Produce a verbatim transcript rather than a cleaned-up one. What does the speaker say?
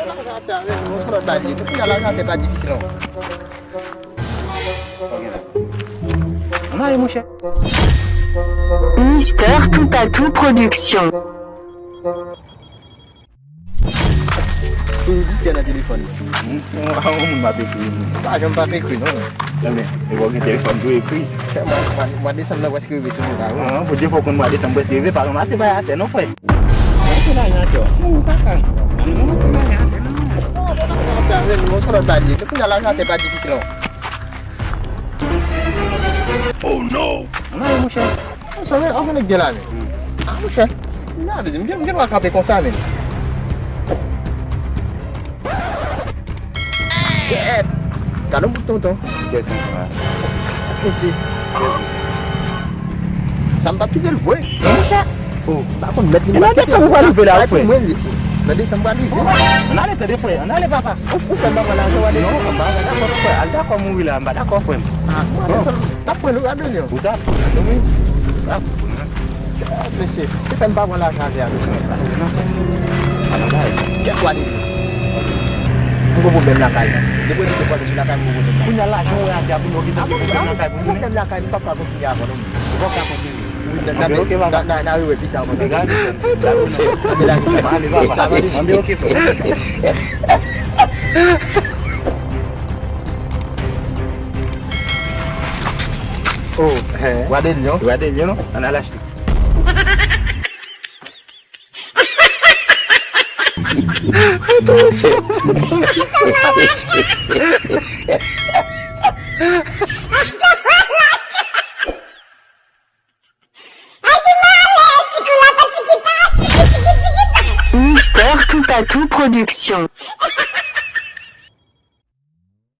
Lajan atè, men, yon sèl lòt bagay. Depi lè lajan atè pa difisil, non. Ann ale, monchè. Mister Toupatou Production. Toujou distrè nan telefòn. Hmm, yon, yon moun m ap ekri. Pa janm p ap ekri, non. Ebyen, e bò gen telefòn tou ekri. Mwa, mwa, mwa desanm nan prèske rive sou nou la, wi. Ah, Bondye fè w konn mwa desanm prèske rive, pa ranmase bagay atè, non, frè. Ranmase bagay atè. Non, ou pa ka. Ranmase bagay atè, non. Non, non, non, non, non, non, se lòt bagay. Depi lè lajan atè pa difisil, non. Oh, non! Ann ale, monchè. Monchè, anfen nèg gen la, men. Ah, monchè. N a vle di, m gen, m gen dwa kanpe konsa, men. Kèt! Gade yon bout tonton. Kèt, sa. Mesye. Sa m p ap kite l vre. Non, monchè. Oh, m pa konn mèt li, m p ap kite l vre. Nan desanm ou pral rive la, wi, frè. Nan desanm m pral rive. Ann ale, tande, frè. Ann ale, papa. Ou, ou fè m pa pran lajan, w ale. Non, m pa dakò, frè. Al dakò mouri la, m pa dakò, frè m. Ah, m pral desanm. T ap pran nou, Adelio. Ou t ap pran nou, wi. Ah, mesye, se fè m pa pran lajan avè a, mesye. Kèt, w ale. M gon pwoblèm lakay la. Depi w te pwoblèm lakay, m gon pwoblèm lakay. Kounye a lajan w wè atè a pou nou kite pwoblèm lakay pou nou. Pwoblèm lakay, m p ap ka kontinye avè w, non. Ou p ap ka kontinye. Wi, n a, n a, n a, n a rewè pita, mwen. Ann ale, papa. Oh, Rwa dè Lyon. Rwa dè Lyon, non? Ann al achte. Mister Toupatou Production.